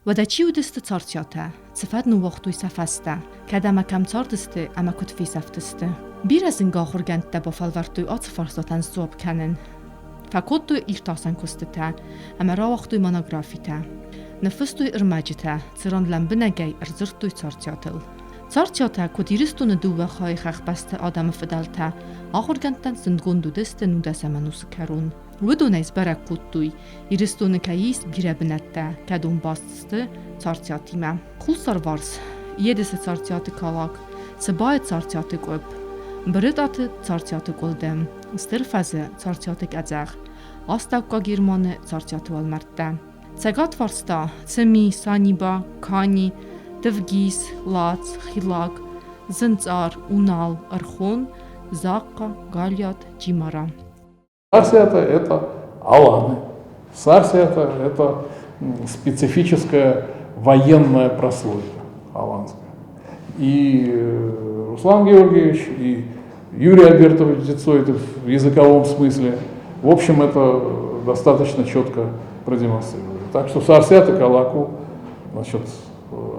Уӕдӕ чи уыдысты Царциатӕ? Цы фӕд ныууагътой сӕ фӕстӕ? Кӕд ӕмӕ кӕм цардысты ӕмӕ куыд фесӕфтысты? Бирӕ зынгӕ ахуыргӕндтӕ бафӕлвӕрдтой ацы фарстатӕн сдзуапп кӕнын. Фӕкодтой иртасӕн куыстытӕ ӕмӕ рауагътой монографитӕ. Ныффыстой ӕрмӕджытӕ, цыран лӕмбынӕгӕй ӕрдзырдтой Царциатыл. Царциатӕ, куыд Ирыстоны дыууӕ хайы хӕхбӕсты адӕмы фыдӕлтӕ, ахуыргӕндтӕн зындгонд уыдысты нудӕсӕм ӕнусы кӕрон. Уыдонӕй сбӕрӕг кодтой, Ирыстоны кӕй ис бирӕ бынӕттӕ, кӕдон баст сты Царциатимӕ. Хуссарварс, Едысы Царциаты калак, Сыбайы Царциаты къуыпп, Брытъаты Царциаты къуылдым, Стыр фӕзы Царциаты къӕдзӕх, Астӕуккаг Германы Царциаты уӕлмӕрдтӕ. Цӕгатварс та Цыми, Саниба, Кани, Тывгис, Лац, Хилак, Зынцъар, Унал, Ӕрхон, Захъхъа, Галиат, Джимара. Сарсиата – это аланы. Сарсиата – это специфическая военная прослойка аланская. И Руслан Георгиевич, и Юрий Альбертович Дицойтов в языковом смысле, в общем, это достаточно четко продемонстрировали. Так что Сарсиата Калаку, значит,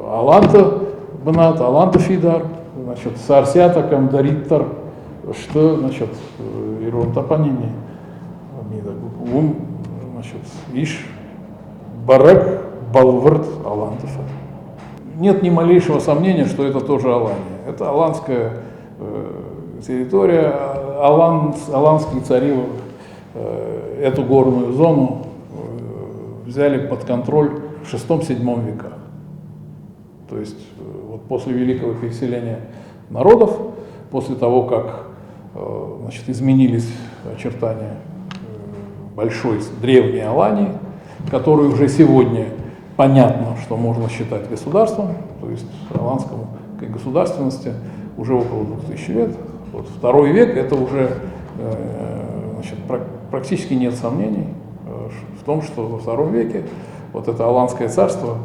Аланта Бнат, Аланта Фидар, значит, Сарсиата Камдариттар, что, значит, ирон топоними, ум, значит, иш барак Балвард Алантов. Нет ни малейшего сомнения, что это тоже Алания. Это аланская территория. Аланские цари эту горную зону взяли под контроль в VI-VII веках. То есть вот после великого переселения народов, после того, как, значит, изменились очертания большой древней Алании, которую уже сегодня понятно, что можно считать государством, то есть аланскому государственности уже около 2000 лет. Вот второй век это уже, значит, практически нет сомнений в том, что во втором веке вот это Аланское царство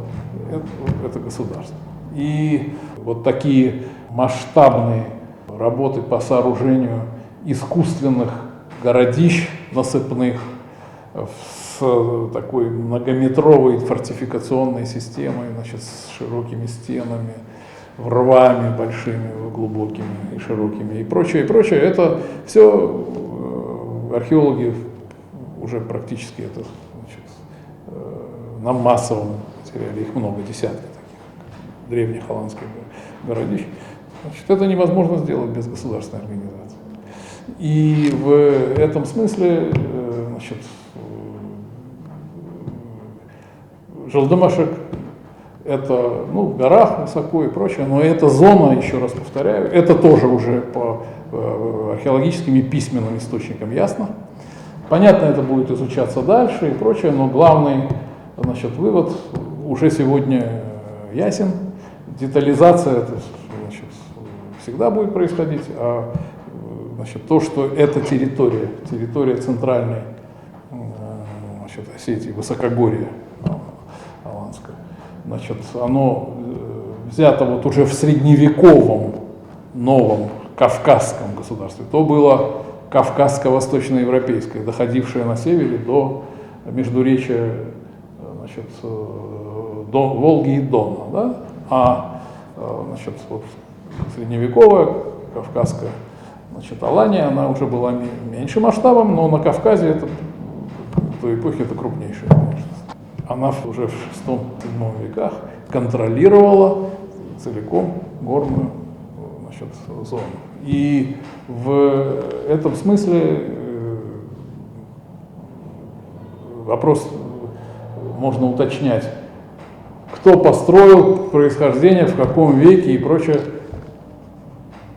это государство. И вот такие масштабные работы по сооружению искусственных городищ насыпных с такой многометровой фортификационной системой, значит, с широкими стенами, рвами большими, глубокими и широкими и прочее, и прочее. Это все археологи уже практически это, значит, на массовом материале, их много, десятки таких древних аланских городищ. Значит, это невозможно сделать без государственной организации. И в этом смысле, значит, Жылдымашек это, ну, в горах высоко и прочее, но эта зона, еще раз повторяю, это тоже уже по археологическим и письменным источникам ясно. Понятно, это будет изучаться дальше и прочее, но главный, значит, вывод уже сегодня ясен. Детализация это, значит, всегда будет происходить, а, значит, то, что эта территория, территория центральной, значит, Осетии, высокогорье Аланское, значит, оно взято вот уже в средневековом новом кавказском государстве. То было кавказско-восточноевропейское, доходившее на севере до междуречия, значит, до Волги и Дона, да? А, значит, вот средневековая кавказская, значит, Алания, она уже была меньше масштабом, но на Кавказе это, в той эпохе это крупнейшая, конечно. Она уже в VI-VII веках контролировала целиком горную, значит, зону. И в этом смысле вопрос можно уточнять, кто построил, происхождение, в каком веке и прочее.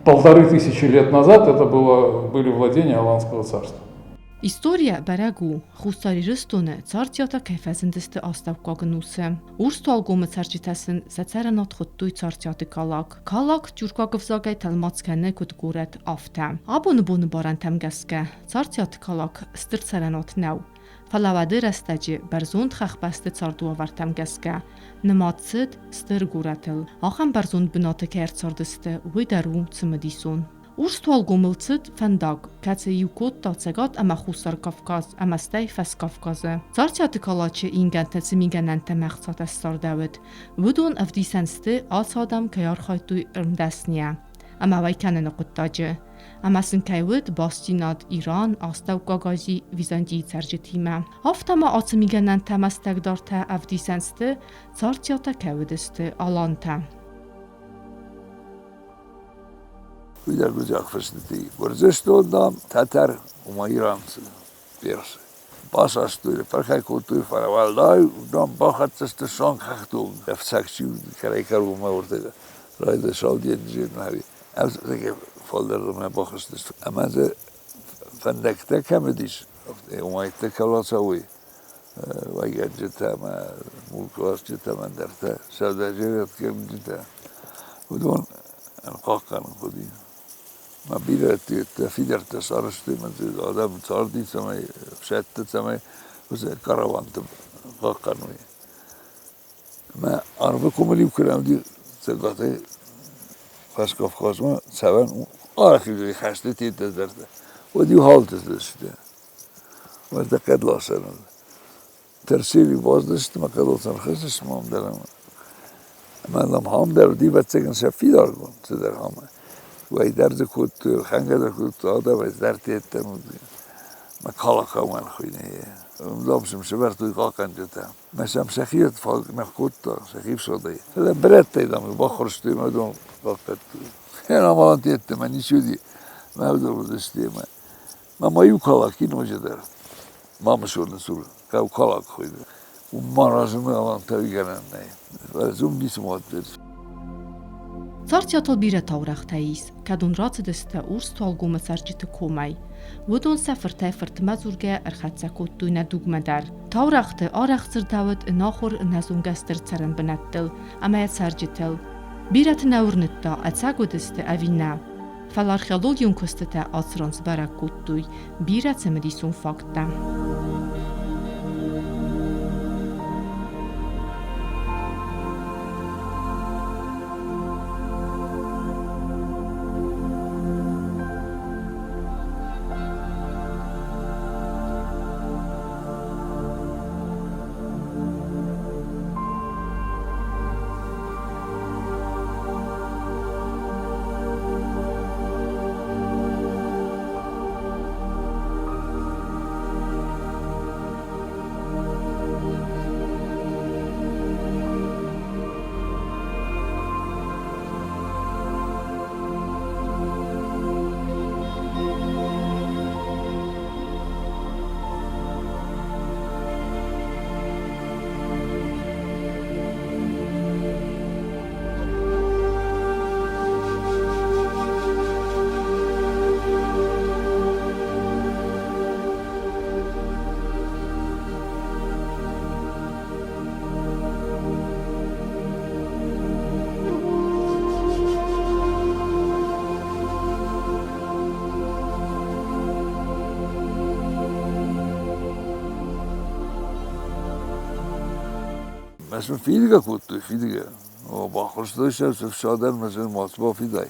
1500 лет назад это были владения Аланского царства. Историйӕ бӕрӕг у, Хуссар Ирыстоны Царциатӕ кӕй фӕзындысты астӕуккаг ӕнусы. Урстуалгомы цӕрджытӕ сын сӕ цӕрӕнуат хуыдтой Царциаты Калак. Калак тюркаг ӕвзагӕй тӕлмац кӕны куыд горӕт, афтӕ. Абоны боны барӕнтӕм гӕсгӕ, Царциаты Калак стыр цӕрӕнуат нӕу. Фӕлӕ уӕды рӕстӕджы бӕрзонд хӕхбӕсты цардуавӕртӕм гӕсгӕ нымад цыд стыр горӕтыл. Ахӕм бӕрзонд бынаты кӕй ӕрцардысты, уый дӕр у цымыдисон. Урс Туалгомыл цыд фӕндаг, кӕцы иу кодта Цӕгат ӕмӕ Хуссар Кавказ ӕмӕ стӕй Фӕскавказы. Царциаты Калачы ингӕнтӕ цы мигӕнӕнтӕ ӕмӕ ӕхцатӕ ссардӕуыд, уыдон ӕвдисӕн сты, ацы адӕм кӕй архайдтой ӕрмдӕсныйӕ ӕмӕ уӕй кӕныны хъуыддаджы, ӕмӕ сын кӕй уыд бастдзинад Иран, Астӕуккаг Ази, Византийы цӕрджытимӕ. Афтӕ ма ацы мигӕнӕнтӕ ӕмӕ стӕгдартӕ ӕвдисӕн сты, Царциатӕ кӕй уыдысты алантӕ. Уый гуырдзиаг фыстыты Гуырдзыстон, дам, тӕтӕр, ома иранцы, персы. Басастой, пырхӕй кодтой, фӕлӕ уӕлдай, дам, бахӕццӕ сты сонг хӕхты онг. Ӕфцӕг чи уыд, кӕрӕй-кӕронмӕ уырдыг райдыдта Сау денджызы ӕви ӕфцӕгӕй фалдӕрдӕм бахызтысты. Ӕмӕ дзы фӕндӕгтӕ кӕм уыдис, уымӕйттӕ кӕуыл ацӕуой, уӕйгӕнджытӕ ӕмӕ мулкласджытӕ ӕмӕ ӕндӕртӕ, сӕудӕджерадгӕнджытӕ, уыдон хъахъхъӕнын хъуыди. Мӕ бирӕ фидӕрттӕ сарӕзтой, мӕ дзы адӕм царди, цӕмӕй ӕфсӕдтӕ, цӕмӕй уыцы караванты хъахъхъӕной. Мӕ арвы комыл-иу куы рауди Цӕгатӕй Фӕскавказмӕ цӕвӕн арӕх-иу хӕсты тедтӕ дӕртӕ, уӕд-иу халты цыдысты. Уӕдӕ кӕд ласӕн Тӕрсели баздысты мӕ кӕд ӕрхызтысты мам дӕр ӕмӕ ӕмӕ нӕм хам дӕр уыди, ӕвӕццӕгӕн, сӕ фидаргонд цыдӕр хамӕ. Уӕй дӕр дзы кодтой, ӕлхӕнгӕ дӕр кодтой, адӕмӕй дӕр тедтӕн уыди. Мӕ калакамӕн хуыйны. Дам сӕм сӕвӕрдтой хъахъхъӕнджытӕ. Мӕ сӕм сӕхи фаг нӕ кодта, сӕхи фсадӕй. Фӕлӕ бырӕттӕй, дам, баххуырстой мӕ уыдон хъахъхъӕдтой. Ӕнамалан тедтӕ мӕ ницы уыди, мӕ уыдон уыдысты ӕмӕ Мӕ ма иу калаки ноджыдӕр Мамысоны цур хъӕу Калак хуыйны. Уым ма разыны алантӕ уыйгӕнӕн нӕй. Фӕлӕ уым ницы уаддзӕн. Царциатыл бирӕ таурӕгътӕ ис, кӕдон рацыдысты Урс Туалгомы цӕрджыты комӕй. Уыдон сӕ фыртӕй-фыртмӕ дзургӕ ӕрхӕццӕ кодтой нӕ дугмӕ дӕр. Таурӕгъты арӕх дзырдӕуыд ӕнахуыр ӕнӕзонгӕ стыр цӕрӕнбынӕттыл ӕмӕ йӕ цӕрджытыл. Бирӕты нӕ уырныдта, ӕцӕг уыдысты ӕви нӕ. Фӕлӕ археологион куыстытӕ ацы ран сбӕрӕг кодтой бирӕ цымыдисон факттӕ. Мӕ сын фидгӕ кодтой, фидгӕ. Баххуырстой сӕ ӕфсадӕн мӕ сын мацы бафидай.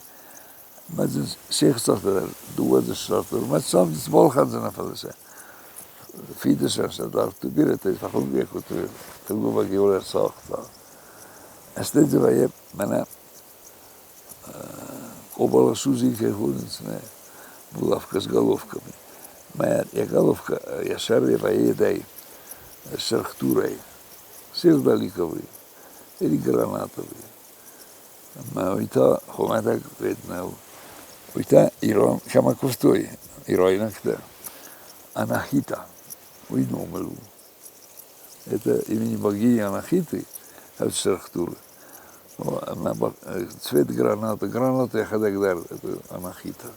Мӕ дзы се хцатӕ дӕр дыууӕ дзы ссардтой. Мӕ сӕм дзы балхӕндзынӕ, фӕлӕ сӕ фиды сӕр сӕ дардтой. Бирӕтӕ фӕхуынгӕ кодтой, тынгуымӕг иу ӕрцагъта. Стӕй дзы вӕййы мӕнӕ къобала судзин кӕй хонынц, нӕ булавка с головками. Мӕ йӕ головка йӕ сӕр йӕ вӕййы сырх дурӕй, сердоликовый или гранатовый. Ӕмӕ уый та хуымӕтӕг фед нӕу. Уый та ирон кӕмӕ куывтой, иройнӕгтӕ, Анахита, уый номыл у. Это имени богини Анахиты, это сырх дур. Цвет граната, граната йӕхӕдӕг дӕр это Анахита.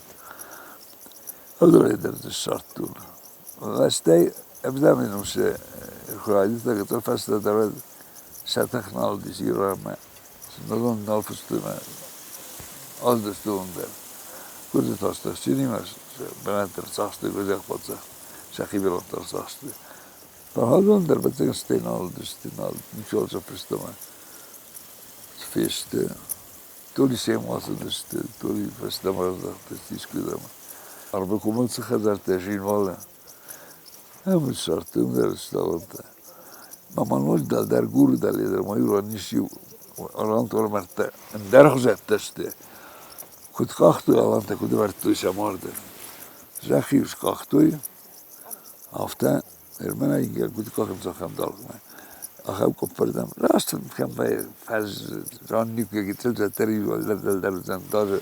Ӕвзӕрӕй дӕр дзы ссардтон. Стӕй ӕвзӕрӕн усы куы райдыдта, фӕстӕдӕр сӕ тых нал уыдис Иранмӕ. Нырон нал фыстой мӕ аздӕхтон дӕр. Гуырдзы та стыхджынимӕ бынӕтты ӕрцахстой гуырдзиаг паддзах, сӕхи бирӕгътӕ ӕрцахстой. Фӕхӕдон дӕр бӕццӕг стӕй нал уыдысты, нал, ничиуал сӕ фӕстӕмӕ фесты. То ли семӕ ацыдысты, то ли фӕстӕмӕ раздӕхтысты искуыдӕм. Арвыкомыл цы хӕдзӕрттӕ Жинвалы, ӕмӕ ссардтой уым дӕр стъалытӕ. Мама ноджы дӕлдӕр Гуры дӕле дӕр ма иу ран ис иу аланты ӕндӕр хуызӕттӕ сты. Куыд къахтой алантӕ, куыд ӕвӕрдтой сӕ марды. Зӕхх-иу скъахтой, афтӕ Мӕнӕ куыд къахынц ахӕм дӕргъмӕ, ахӕм къуыппырдӕм. Раст кӕм фӕз даже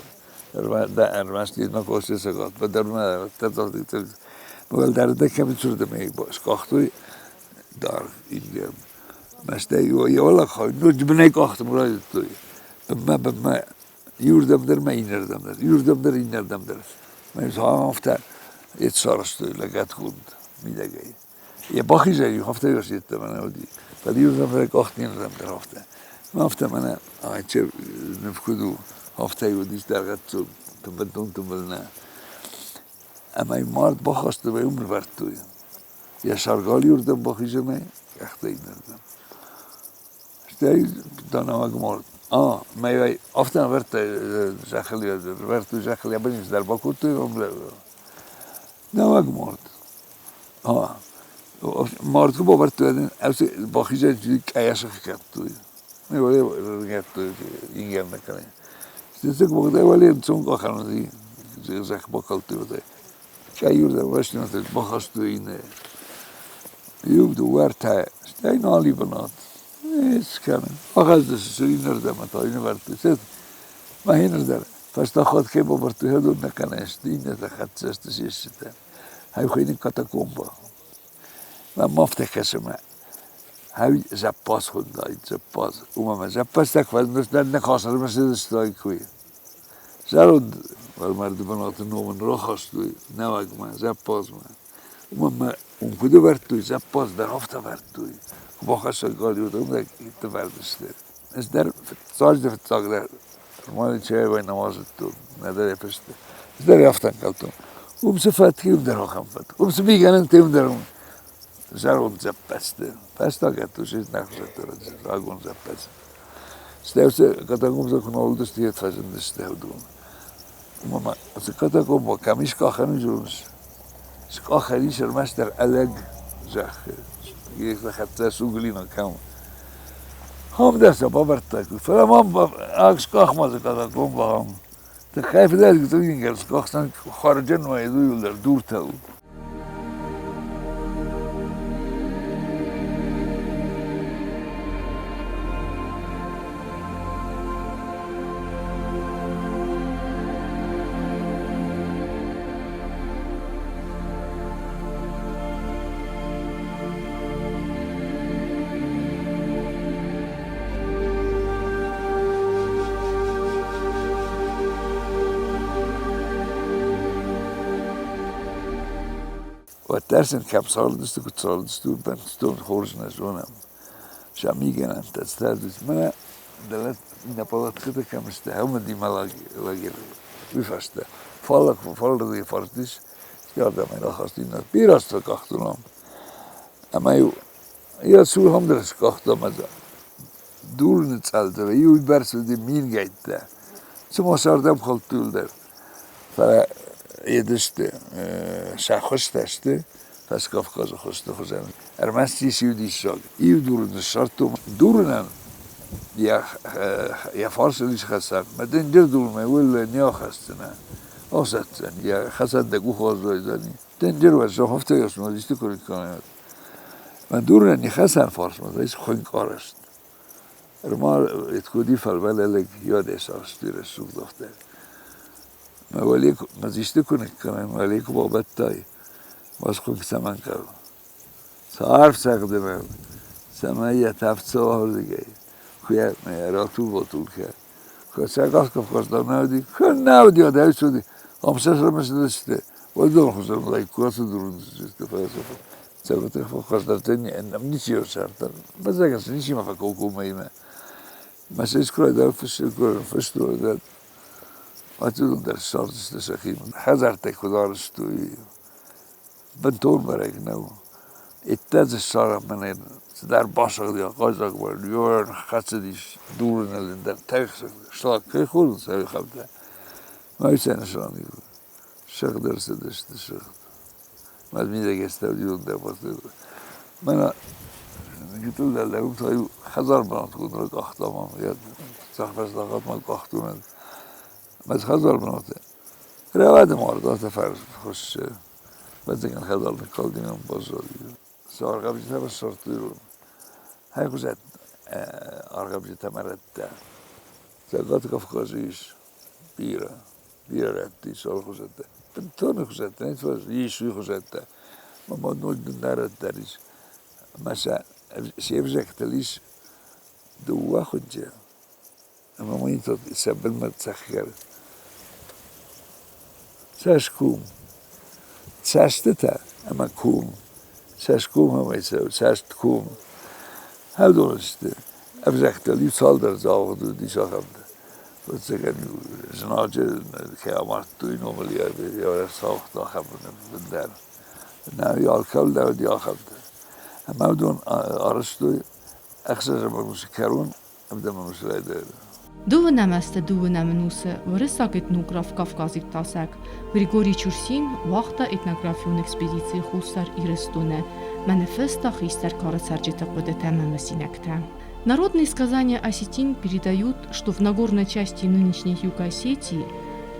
ӕрмӕст йемӕ косты цӕгатмӕ дӕр ма уӕлдӕр кӕм цурдӕм скъахтой даргъ ингӕн. Мӕстӕй йӕ хай ноджы бынӕй къахтым райдыдтой. Бынмӕ, бынмӕ, иуырдӕм дӕр ма иннӕрдӕм дӕр, иуырдӕм дӕр, иннӕрдӕм дӕр. Мӕ афтӕ йе сарӕзтой лӕгӕтгонд мидӕгӕй. Йӕ бахизӕг афтӕ йеддӕмӕ нӕ уыди. Фӕлӕ иуырдӕм дӕр къахт, иннӕрдӕм дӕр афтӕ. Афтӕ мӕнӕ айчы ныв куыд у, афтӕ уыдис дӕргъӕццон, тымбылдон тымбыл нӕ. Ӕмӕ мард бахастой ӕмӕ уым нывӕрдтой. Йӕ сӕр галиуырдӕм бахизӕнӕй, къӕхтӕ иннӕрдӕм. Стӕй донӕвӕг мард. А, мӕ афтӕ ӕвӕрдта зӕххыл, ӕвӕрдтой зӕххыл, йӕ бынис дӕр бакодтой, Нӕуӕг мард. А, мард куы бавӕрдтой, бахизӕн къӕйӕсы хӕдтой. Ингӕнмӕ кӕнӕ. Стӕй богдай уӕле ӕнцон къахӕн уыди, зӕхх бакалдтой. Кӕй-иу вӕстинӕгтӕ бахастой иннӕ. Иу, дыууӕ, ӕртӕ, стӕй нал и бынат. Скӕнын. Ахӕсдзысты иннӕрдӕм та иннӕвӕрдты. Мӕхинырдӕм фӕстаг хатт кӕй бавӕрдтой, уыдон нӕ кӕнӕ сты, иннӕтӕ хӕццӕ сты се стджытӕ. Хай хуыйны катакомба. Мӕм афтӕ кӕсы мӕ. Хай зӕппадз хуындаид, зӕппадз. Уымӕ мӕ зӕппӕдзтӕ куы фӕзындысты, нӕ хасармӕ цыдысты Зӕронд уӕлмӕрды бынаты ном ын рахастой нӕуӕгмӕ, зӕппадзмӕ. Уымӕн мӕ уым куыд ӕвӕрдтой, зӕппадз дӕр афтӕ ӕвӕрдтой. Куы бахӕссӕг галиуырдӕм ӕвӕрд сты. Ӕз дӕр фыццаджы фыццагдӕр нормально чаевой нӕма зыдтон, нӕдӕр йӕ фысты. Ӕз дӕр афтӕ ӕнхъӕлдтон. Уым цы фӕтк и, уым дӕр ахӕм фӕтк. Уым цы мигӕнӕнтӕ, уым дӕр зӕронд зӕппӕдзты. Фӕстагӕтты уыцы рагон зӕппӕдз. Стӕй уыцы катакомбтӕ куы нал уыдысты, йед фӕзындысты уыдон. Уымӕ ма цы катакомба кӕм ис къахӕн, уый зоныс? Скъахӕн ис ӕрмӕстдӕр ӕлӕг зӕххы. Хӕццӕ суглина кӕм. Хам дӕр сӕ бавӕрдта, фӕлӕ мам аг скъах ма дзы катакомба ам. Тыххӕй фыдӕй гыццыл скъахдзӕн хӕрджын уайд уыйыл дӕр дуртӕ у. Уӕддӕр сын кӕм цардысты, куыд цардысты, уый бынтон хорз нӕ зонӕм. Сӕ мигӕнӕнтӕ цардысты. Мӕнӕ дӕлӕ иннӕ палаткӕтӕ кӕм сты, ӕмӕ лагерь уый фӕстӕ. Фаллаг фаллӕрдыгӕй фарстис, стӕй ардӕм рахастой иннӕ. Бирӕ азты къахтон ам. Ӕмӕ-иу йӕ цур ам дӕр скъахтам ӕз. Дурыны цъӕлтӕ, иу бӕрц уыди мингӕйттӕ. Цыма сӕрдӕм хӕлдтой дӕр. Фӕлӕ едысты сӕ хуызтӕ сты Фӕскавказы хуызты хуызӕн. Ӕрмӕст ис иу диссаг. Иу дурын ссардтон. Дурынӕн йӕ фарсыл ис хӕцӕн. Мӕ дынджыр дурмӕ уӕллӕй не ахӕсдзынӕ. Асӕтдзӕн, йӕ хӕцӕн дӕ къухы аззайдзӕни. Дынджыр уӕззау афтӕ ӕсмӕ исты куы кӕнат. Мӕ дурынӕн йӕ хӕцӕн фарсмӕ та ис хуынкъ арӕзт. Ӕрма эткуди фӕлвӕлӕлӕг йодесарсти рӕсугъд афтӕ. Мӕ уӕле мӕ исты куы ныккӕнай, мӕ уӕле куы бабӕттай, уӕз хуынкъ цӕмӕн хъӕуы? Цы арф цӕгъды мӕ, цӕмӕй йӕ тӕф цӕуа уырдыгӕй, куы йӕ ратул-батул кӕ. Цӕгат Кавказда нӕ уыди, куы нӕ уыди, уӕд ӕй цы уыди? Ам сӕ сӕрмӕстыдысты, уӕдон хуызӕн лайк куы ацы дурын Цӕгат Кавказдартӕ ничи ӕрсардта. Баззагӕн ничи ма фӕколкоммӕ имӕ. Мӕ сӕ искуы дӕр фыстой, дӕр ацыдон дӕр ссардзысты сӕхимӕ. Хӕдзӕрттӕ куыд арӕзтой, бынтон бӕрӕг нӕу. Иттӕдзы ссарӕм мӕнӕн цыдӕр басыгъди ахъаззаг хӕцыдис дурыныл ӕндӕр шлак кӕй хонынц, ахӕмтӕ. Мӕ сӕ нысан сыгъд ӕрцыдысты сыгъд. Мӕ мидӕгӕй стадион дӕр Мӕнӕ гыццыл дӕлдӕр уым та иу хӕдзар бынатгонд ракъахтам ам, цӕхфӕстагъадмӕ къахтон. Мӕ хӕдзар бынаты. Рӕуӕды мард афтӕ фӕрсхуыссы. Бӕдзӕгӕн хӕдзар ныккалди ӕмӕ баззади. Цы аргъӕвджытӕ ссардтой, хайхуызӕт аргъӕвджытӕ мӕ рӕттӕ. Цӕгат Кавказы ис бирӕ, бирӕ рӕтты ис алыхуызӕттӕ. Бынтон хуызӕттӕ, ис уый хуызӕттӕ. Мӕ ноджы нӕ рӕттӕ ис. Ӕмӕ сӕ се взӕгтыл ис дыууӕ хуынчъы. Ӕмӕ ма йын сӕ бынмӕ цӕхгӕр цӕсгом, цӕстытӕ ӕмӕ ком, цӕсгом ӕмӕ цӕстком. Хӕдон сты. Ӕвзӕгтыл иу цалдӕр загъд уыдис ахӕмтӕ. Ӕвӕццӕгӕн, знаджы кӕй амардтой номыл йӕ сагъд ахӕм бындӕр. Нӕ алкӕуыл дӕр уыди ахӕмтӕ. Ӕмӕ уыдон арӕзтой ӕхсӕзӕм ӕнусы кӕрон Дыууынӕм азты дыууынӕм ӕнусы уырыссаг этнограф кавказиртасӕг Григорий Чурсин уагъта этнографион экспедици Хуссар Ирыстоны, мӕнӕ фыста хистӕр кары цӕрджыты хъуыдытӕ ӕмӕ мысинӕгтӕ. Народные сказания осетин передают, что в Нагорной части нынешней Юго-Осетии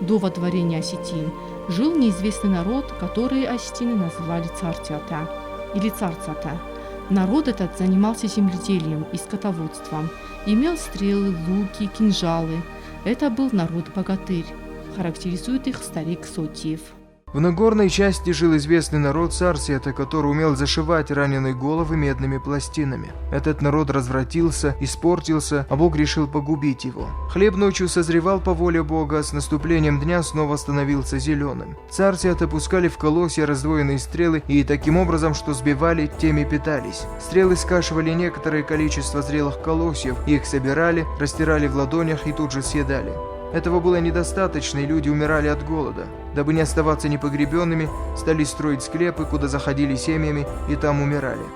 до водворения осетин жил неизвестный народ, который осетины называли цартята или царцата. Народ этот занимался земледелием и скотоводством, имел стрелы, луки, кинжалы. Это был народ-богатырь, характеризует их старик Сотиев. В Нагорной части жил известный народ Сарсията, который умел зашивать раненые головы медными пластинами. Этот народ развратился, испортился, а Бог решил погубить его. Хлеб ночью созревал по воле Бога, с наступлением дня снова становился зеленым. Царсиаты пускали в колосья раздвоенные стрелы и таким образом, что сбивали, теми питались. Стрелы скашивали некоторое количество зрелых колосьев, их собирали, растирали в ладонях и тут же съедали. Этого было недостаточно, и люди умирали от голода. Дабы не оставаться непогребенными, стали строить склепы, куда заходили семьями и там умирали.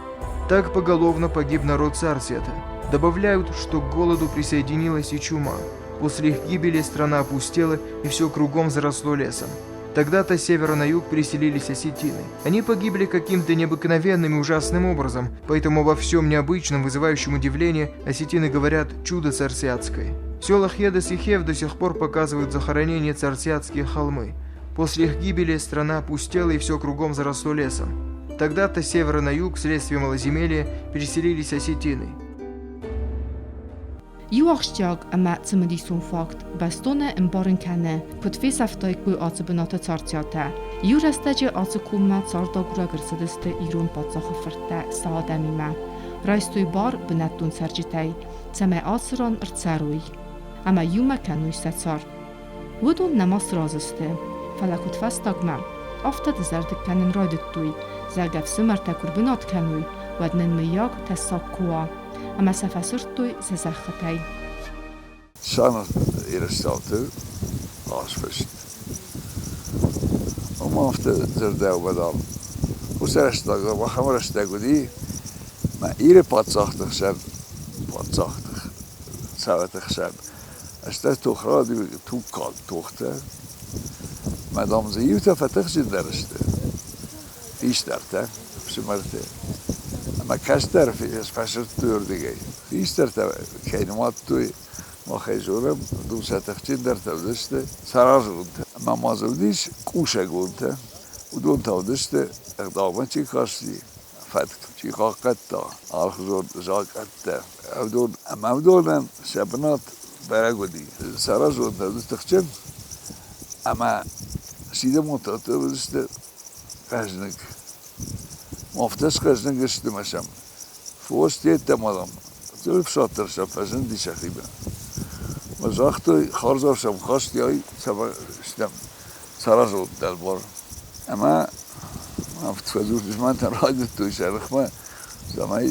Так поголовно погиб народ Царсиата. Добавляют, что к голоду присоединилась и чума. После их гибели страна опустела и все кругом заросло лесом. Тогда-то с севера на юг переселились осетины. Они погибли каким-то необыкновенным и ужасным образом, поэтому во всем необычном, вызывающем удивление, осетины говорят «чудо царсиатское». В селах Едес и Хев до сих пор показывают захоронение царсиатские холмы. После их гибели страна опустела и все кругом заросло лесом. Тогда-то с севера на юг, вследствие малоземелья, переселились осетины. Иу ахсджиаг ӕмӕ цымыдисон факт бӕстонӕй ӕмбарын кӕны, куыд фесӕфтаиккой ацы бынаты царциатӕ. Иу рӕстӕджы ацы коммӕ цардагурӕг ӕрцыдысты ирон паддзахы фырттӕ сӕ адӕмимӕ. Райстой бар бынӕттон цӕрджытӕй, цӕмӕй ацы ран ӕрцӕрой ӕмӕ иумӕ кӕной сӕ цард. Уыдон нӕма сразы сты, фӕлӕ куыдфӕстагмӕ, афтӕ дызӕрдыг кӕнын райдыдтой, зӕгъгӕ, ӕфсымӕртӕ куы рбынат кӕной, уӕд нын, мыййаг, тӕссаг куы уа. Ӕмӕ сӕ фӕсырдтой сӕ зӕххытӕй. Сӕнӕт Ерыстауты азфыст. Ома афтӕ дзырдӕуы Уыцы рӕстӕг ахӕм рӕстӕг уыди, мӕ Иры паддзахты хсӕн, паддзахты цӕуӕты хсӕн стӕй тох рауади тугкалд тохтӕ. Мӕ, дам, дзы иутӕ фӕтыхджындӕр сты, хистӕртӕ, ӕфсымӕртӕ. Ӕмӕ кӕстӕр фӕсырдтой уырдыгӕй. Хистӕртӕ кӕй нымадтой, мах ӕй зонӕм, уыдон сӕ тыхджындӕртӕ уыдысты саразонтӕ. Ӕмӕ ма дзы уыдис къусӕгонтӕ. Уыдон та уыдысты, ӕгъдаумӕ чи касти, фӕтк чи хъахъхъӕдта, алыхуызон закъӕттӕ. Уыдон ӕмӕ уыдонӕн сӕ бынат бӕрӕг уыди. Саразонтӕ уыдысты тыхджын ӕмӕ сидӕмонтӕ уыдысты хъӕзныг. Афтӕ схъӕзныг сты мӕ сӕм фос йеддӕмӕ ӕфсад дӕр сӕм фӕзынди сӕхимӕ. Мӕ загътой, хардзау сӕм хаст ай цӕмӕ стӕм саразон дӕлбар. Ӕмӕ афтӕ фӕдзурджытӕ райдыдтой сӕ ныхмӕ, цӕмӕй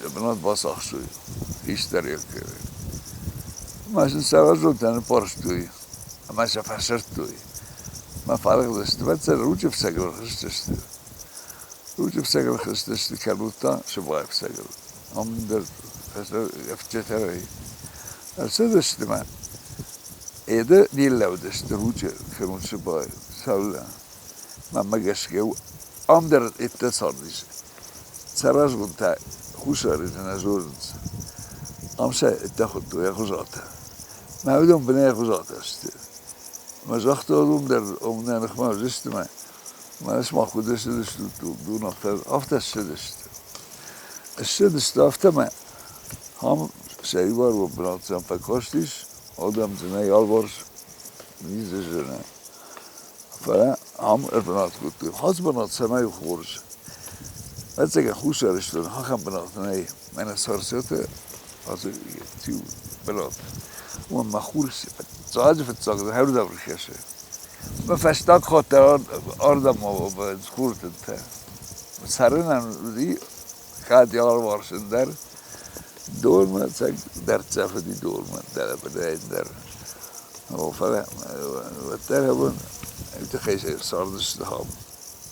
сӕ бынат бацахсой хистӕр Ӕмӕ сын саразонтӕ ныппӕрстой ӕмӕ сӕ фӕсырдтой. Мӕ фӕлыгъдысты, ӕвӕццӕгӕн, ручъы фцӕгыл рхызтысты. Уыцы хызтысты кӕлутта сывӕрцӕгыл. Ам дӕр ӕфтджытӕ ӕрцыдысты мӕ Эды ниллӕудысты ручъы кӕнон сыбай цӕуылнӕ. Мӕнмӕ гӕсгӕ ам дӕр эдтӕ цардис. Цӕразгонтӕ Хуссары нӕ зонынц. Ам сӕ эдтӕ хуыдтой Ӕгъуызатӕ. Мӕ уыдон бынӕй Ӕгъуызатӕ сты. Мӕ загъта уым дӕр ом нӕ ныхмӕ уыдысты мӕ мӕ сымах куыд ссыдыстут, уыдон афтӕ ссыдысты. Ссыдысты афтӕ мӕ ам сӕрибар бынат сӕм фӕкастис, адӕм дзы нӕй алыварс, ницы зыны. Фӕлӕ ам ӕрбынат кодтой. Хӕц бынат цӕмӕй у хорз. Ӕцӕгӕй Хуссар Ирыстоны ахӕм бынат нӕй. Мӕнӕ Царциаты ацы циу бынат. Уымӕн мӕ хур фыццаджы фыццаг хӕрдӕм ркӕсы. Мӕ фӕстаг хатт ардӕм хуртынтӕ. Цӕрынӕн уыди кӕд алыварс ӕндӕр донмӕ цӕг дӕрддзӕф уыди донмӕ дӕлӕ дӕр. Фӕлӕ уӕддӕр абон уый тыххӕй цардысты ам.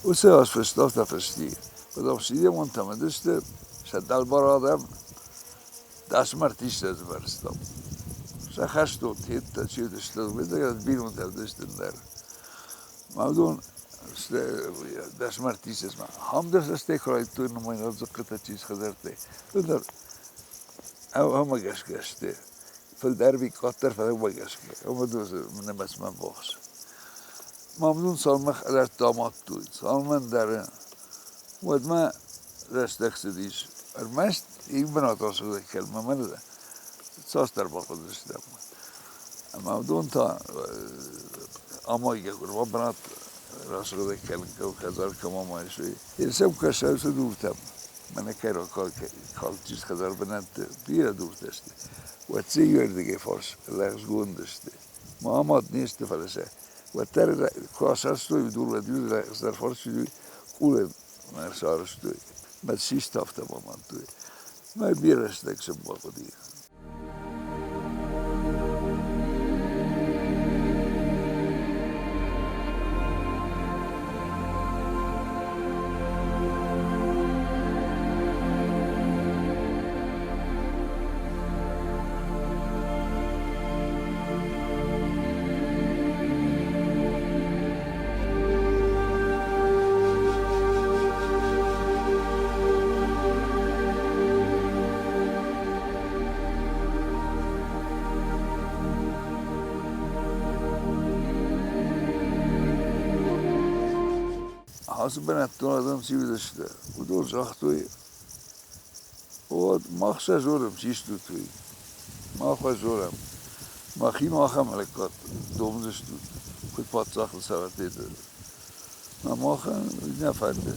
Уыцы аз фӕстӕгтӕ фысти. Фӕлӕ уыдысты сӕ дӕлбар адӕм дӕсмӕ артисттӕ дзы Сӕ хӕстон тедтӕ чи уыдысты, бинонтӕ уыдысты дӕр. Ма уыдон дӕсмӕ артисттӕ ам дӕр сӕ стӕй куы райдыдтой нымайын дзыхъхъытӕ чи схӕдзӕрттӕй, уыдон ӕмӕ гӕсгӕ сты. Фылдӕр ӕви къаддӕр, фӕлӕ уымӕ гӕсгӕ. Ӕмӕ нымӕцмӕ бахс. Мамдун цалынмӕ хӕдзӕрттӕ амадтой, цалынмӕ ӕндӕры, уӕдмӕ рӕстӕг цыдис. Ӕрмӕст иу бынат асыгъдӕг кӕнынмӕ мӕ цасдӕр бахъуыдыстӕм. Ӕмӕ уыдон та амайгӕ куы бынат расыгъдӕг кӕнын хъӕуы, хӕдзар кӕм амайыс, уый. Сӕм кӕсӕм цы дуртӕм, мӕнӕ кӕрон калдджын хӕдзар бынӕтты бирӕ дуртӕ сты. Уӕд сӕ иуӕрдыгӕй фарс лӕгъзгонд сты. Ма амад не сты, фӕлӕ сӕ уӕддӕр куы асастой дур, уӕд иу лӕгъздӕр фарс къулӕн сарӕзтой. Мӕ систа афтӕ бамадтой. Мӕ бирӕ рӕстӕг сын бахъуыди. Ацы бынӕттон адӕм чи уыдысты, уыдон загътой, уӕд мах сӕ зонӕм, чи стут, уый. Мах уӕ зонӕм. Махимӕ ахӕм лӕггад домдзыстут, куыд паддзахы сӕрӕтеты. Ӕмӕ махӕн нӕ фӕнды.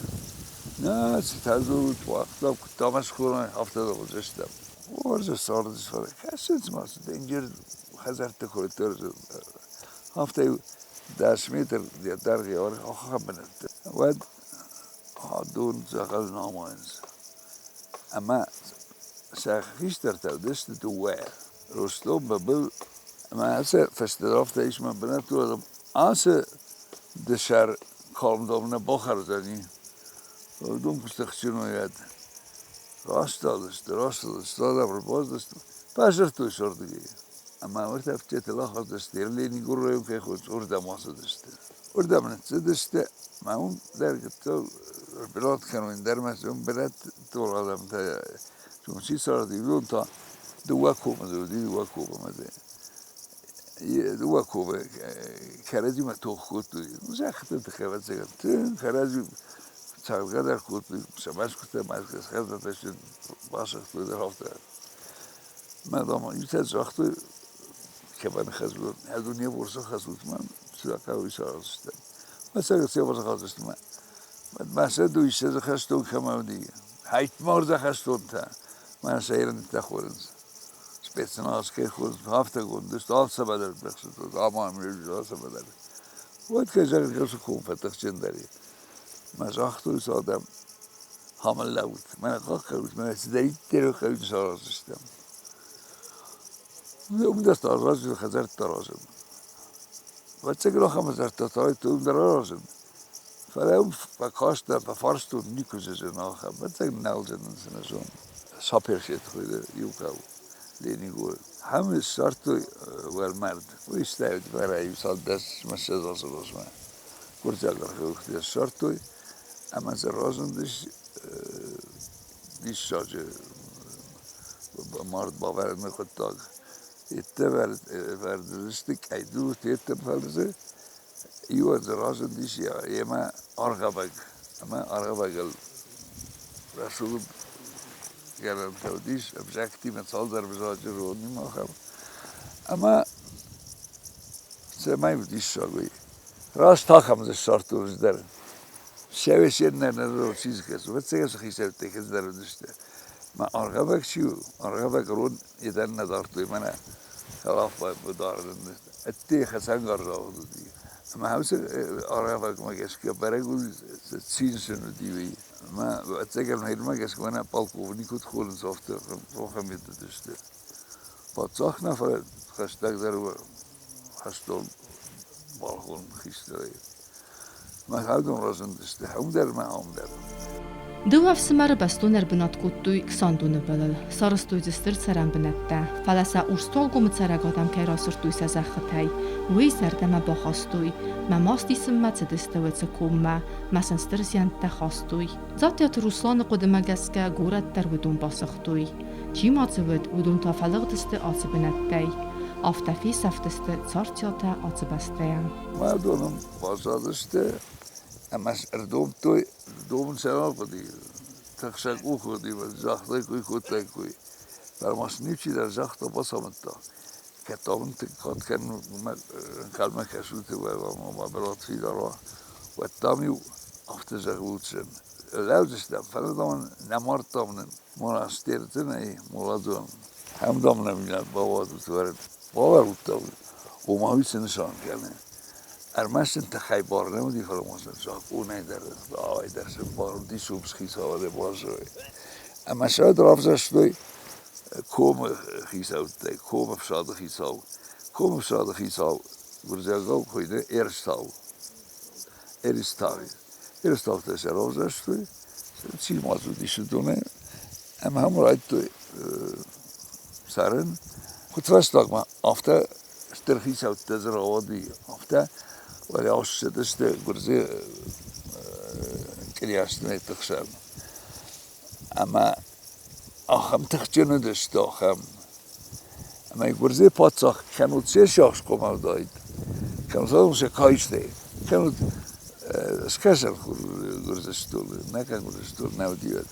Нӕ, цытӕ дзурут, уагъта, куыд та мӕ схонай, афтӕ зӕгъдзыстӕм. Хорз цардыс, фӕлӕ кӕсынц ма цы денджыз хӕдзӕртты кодтой. Афтӕ 10 метр дӕргъы ахӕм бынӕтты. Уӕд дон дзӕгъӕл намайынц. Ӕмӕ сӕ хистӕртӕ уыдысты дыууӕйӕ. Ростов, Бабыл ӕмӕ ацы фӕстӕдӕр афтӕ ис мӕ бынӕттон ацы дысӕр калмдом нӕ бахӕрдзӕни. Уыдон куы стыхджын уӕд. Растадысты, растадысты, адӕм ӕрбацыдысты, фӕсырдтой сӕрдыгӕй. Ӕмӕ уырдӕм ӕфтджытыл ахызтысты, Ленингорайы кӕй хуыд, уырдӕм ацыдысты. Уырдӕм ныццыдысты ӕмӕ уым дӕр гыццыл бынат кӕнын дӕр ма уым бынӕттон адӕмтӕ чи царди, уыдон та дыууӕ комы дзы уыди, дыууӕ комы дзы. Дыууӕ комы кӕрӕдзимӕ тох кодтой. Зӕххыты тыххӕй, ӕвӕццӕгӕн, тынг кӕрӕдзи цӕгъдгӕ дӕр кодтой, сӕ мӕсгуытӕ хӕдзӕрттӕ басыгътой дӕр афтӕ. Мӕ дам, иутӕ загътой, кӕмӕн хӕдзар, ӕз не ворсы хӕдзутмӕ, цы хъӕуы сараздзыстӕм. Мӕ цӕгат се ворсы хӕдзыстмӕ. Мӕ сӕ дыууиссӕдзы хӕстон кӕмӕ уыди, хӕйтмордзӕ хӕстонтӕ, мӕ сӕ ирӕнттӕ хонынц. Спецназ кӕй хонынц, афтӕгонд сты, алцӕмӕ дӕр быхсыдтой, амам алцӕмӕ дӕр. Уӕд кӕй зӕгъын хъӕуы, ком фӕтыхджындӕр и. Мӕ загътой цы адӕм, хамыллӕут, мӕнӕ хъахъхъӕнут, мӕнӕ цыдӕриддӕр хъӕуы сараздзыстӕм. Уым дӕр аразын, хӕдзӕрттӕ аразын. Ӕвӕццӕгӕн ахӕм хӕдзӕрттӕ та уым дӕр аразын. Фӕлӕ уым фӕкастӕн, фӕфарстон, никуы зын ахӕм, ӕцӕг нал зынынц нӕ зон. Саперсет хуыйны иу хъӕу Ленингоры. Хӕм ссардтой уӕлмӕрд. Уый стӕй уыд иу цалдӕр 20 азы размӕ. Гуырдзиаг археологтӕ ссардтой ӕмӕ дзы разындис диссаджы мард бавӕрыны хъуыддаг. Еттӕ вӕрдзысты къӕйдурты еттӕ фӕлдзы. Иуӕн дзы разындис йемӕ аргъӕвӕг ӕмӕ аргъӕвӕгыл рӕсугъд гӕрӕнтӕ уыдис ӕвзӕгтимӕ цалдӕр ӕвзаджы ронимӕ ахӕм. Ӕмӕ цӕмӕй у диссаг уый? Раст ахӕм дзы ссардтон ӕз дӕр. Сӕвесеннӕ чизгӕс, ӕвӕццӕгӕн хицӕуттӕ хиздӕр уыдысты. Мӕ аргъӕвӕг чи у, аргъӕвӕг рон едӕн нӕ дардтой мӕнӕ хӕлаф дарын. Ӕдде хӕцӕнгарз ауагъд уыди. Ӕмӕ уыцы аргъӕвӕгмӕ гӕсгӕ бӕрӕг у, цин сын уыди, уый. Ӕмӕ ӕцӕгӕн хӕрмӕ гӕсгӕ мӕнӕ полковник куыд хонынц, афтӕ ахӕм уыдысты. Паддзах нӕ, фӕлӕ хӕстӕгдӕр хӕстон балхон хистӕрӕй. Мӕхӕдон разындысты ам дӕр ӕмӕ ам дӕр. Дыууӕ ӕфсымӕры бӕстон ӕрбынат кодтой Ксандоны былыл, сарӕзтой дзы стыр цӕрӕнбынӕттӕ, фӕлӕ сӕ Урстуалгомы цӕрӕг адӕм кӕй расырдтой сӕ зӕххытӕй, уый зӕрдӕмӕ бахастой, мӕ маст исынмӕ цыдысты уыцы коммӕ, мӕ сын стыр зиӕнттӕ хастой. Дзаттиаты Русланы хъуыдымӕ гӕсгӕ горӕт дӕр уыдон басыгътой. Чи ма дзы уыд, уыдон та фӕлыгъдысты ацы бынӕттӕй. Афтӕ фесӕфтысты Царциатӕ ацы бӕстӕйӕ. Мадоным баззадысты ӕмӕ ӕрдомдтой, домын сӕ нал хъуыди, тыхсӕг къух уыди, загътаиккой, кодтаиккой. Фӕлӕ ма сын ничидӕр загъта, бацамыдта, кӕд та уын тынг кад кӕнын, уымӕ ӕнхъӕлмӕ кӕсут, ӕмӕ брат фидар уа, уӕд дам-иу афтӕ зӕгъут сын. Лӕудзыстӕм, фӕлӕ дам нӕ мардтам нын монастырты нӕй моладзан. Ӕм дам нӕм бауадзут, бавӕрут ома уый цы нысан кӕны? Ӕрмӕст ын тыххӕй бар нӕ уыди, фӕлӕ ма сын закъонӕй дӕр, ӕгъдауӕй дӕр сын бар уыди супс хицауадӕй баззайын. Ӕмӕ сӕ уӕд равзӕрстой комы хицӕуттӕй, комы ӕфсады хицау. Комы ӕфсады хицау гуырдзиагау хуыйны Эрстау. Эристави. Эрставтӕ сӕ равзӕрстой, чи ма дзы уыдис уыдонӕй, ӕмӕ ам райдыдтой цӕрын. Куыд фӕстагмӕ, афтӕ стыр хицӕуттӕ дзы рауади, афтӕ уӕлиау ссыдысты гуырдзы кънйазты хсӕн. Ӕмӕ ахӕм тыхджын уыдысты, ахӕм. Ӕмӕ гуырдзыйы паддзах кӕнут се сиахс хъуамӕ уыдаид, кӕнут сӕ каистӕй, кӕнут скӕсӕн Гуырдзыстоны, нӕ кӕн Гуырдзыстон нӕ уыди уӕд.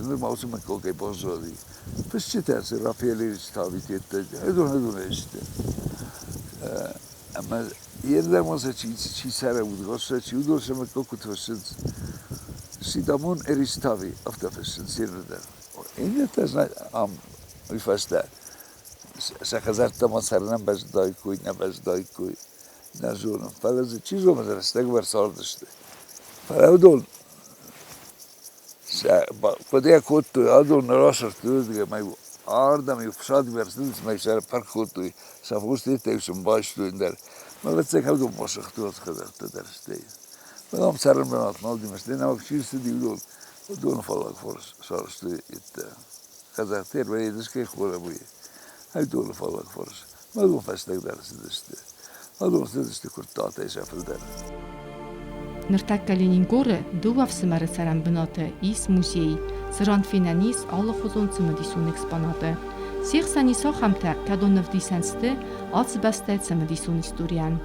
Ныр ма уыцы мыггагӕй баззади. Фысджытӕ цы Рафаэлевич Тавитеттӕ, уыдон сты. Ӕмӕ йе рдӕмон сӕ чи цӕры, уыдон сӕ чи уыдон сӕ мыггаг куыд фыссынц, Сидамон Эристави афтӕ фыссынц се рдӕм. Иннӕтӕ ам уый фӕстӕ сӕ хӕдзӕрттӕ ма цӕрынӕн баззадаиккой, нӕ баззадаиккой, нӕ зонын. Фӕлӕ дзы чи зоны, рӕстӕгмӕ ӕрцардысты. Фӕлӕ уыдон сӕ хъуыдыйӕ кодтой, адон нӕ расырдтой, ӕмӕ ардӕм-иу фсадмӕ ӕрцыдысты ӕмӕ сӕ пырх кодтой, сӕ фосдӕттӕ-иу сын байстой ӕндӕр. Мӕ ӕвӕццӕгӕн уыдон басыгътой ацы хӕдзӕрттӕ дӕр стӕй. Фӕлӕ ам цӕрӕнбынат нал уыди, стӕй нӕуӕг чи рцыди, уыдон уыдоны фаллаг фарс сарӕзтой йедтӕ. Хӕдзӕрттӕ ӕрбайдыскӕй хорӕбуйы. Айдоны фаллаг фарс. Уыдон фӕстагдӕр цыдысты. Уыдон цыдысты Куырттатӕй сӕ фылдӕр. Ныртӕккӕ Ленингоры дыууӕ ӕфсымӕры цӕрӕнбынаты ис музей, цыран фенӕн ис алыхуызон цымыдисон экспонаты. Се хсӕн ис ахӕмтӕ, кӕдон ӕвдисӕн сты ацы бӕстӕйы цымыдисон историйӕн.